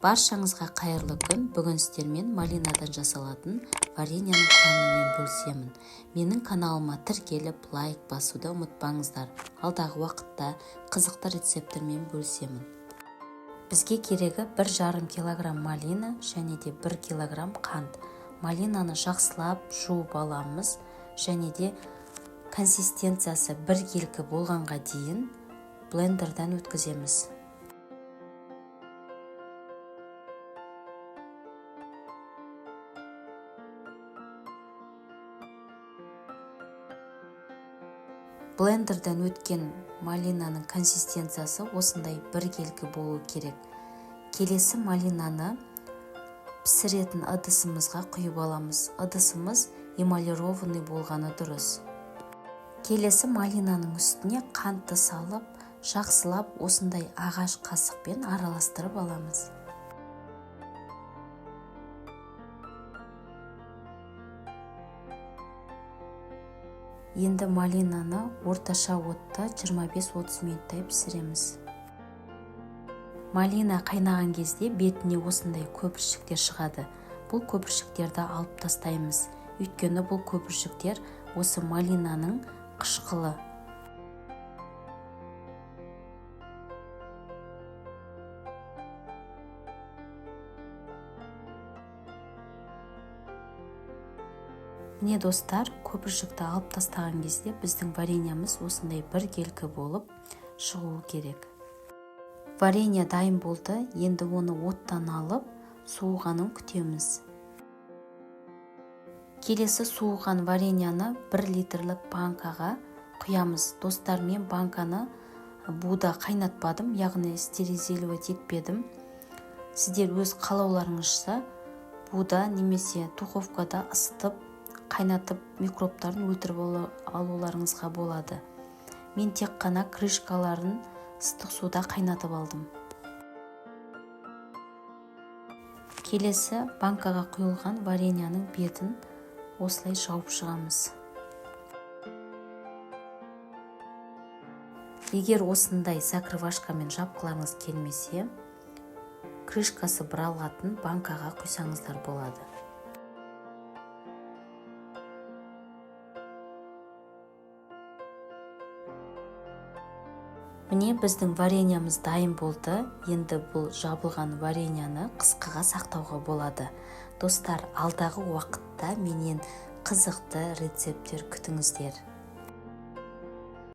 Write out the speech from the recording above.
Баршаңызға қайырлы күн. Бүгін сіздермен малинадан жасалатын вареньяның құрамымен бөлісемін. Менің каналыма тіркеліп, лайк басуды ұмытпаңыздар. Алдағы уақытта қызықты рецепттермен бөлісемін. Бізге керегі 1,5 килограмм малина және де 1 килограмм қант. Малинаны жақсылап жуып аламыз және де консистенциясы біркелкі болғанға дейін блендерден өткіземіз. Блендерден өткен малинаның консистенциясы осындай біркелкі болу керек. Келесі малинаны пісіретін ыдысымызға құйып аламыз. Ыдысымыз эмалированный болғаны дұрыс. Келесі малинаның үстіне қантты салып, жақсылап осындай ағаш қасықпен араластырып аламыз. Енді малинаны орташа отта 25-30 минуттай пісіреміз. Малина қайнаған кезде бетіне осындай көпіршіктер шығады. Бұл көпіршіктерді алып тастаймыз. Өйткені бұл көпіршіктер осы малинаның қышқылы. Міне достар, көпіршікті алып тастаған кезде біздің вареньямыз осындай біркелкі болып шығуы керек. Варенье дайын болды, енді оны оттан алып, суығанын күтеміз. Келесі суыған вареньяны 1 литрлік банкаға құямыз. Достар, мен банканы буда қайнатпадым, яғни стерилизовать етпедім. Сіздер өз қалауларыңызша буда немесе духовкада ысытып, қайнатып микробтарын өлтіріп алуларыңызға болады. Мен тек қана крышкаларын ыстық суда қайнатып алдым. Келесі банкаға құйылған вареньяның бетін осылай жауып шығамыз. Егер осындай закрывашкамен жапқыларыңыз келмесе, крышкасы бұралатын банкаға құйсаңыздар болады. Міне біздің вареньямыз дайын болды. Енді бұл жабылған вареньяны қысқыға сақтауға болады. Достар, алдағы уақытта менен қызықты рецепттер күтіңіздер.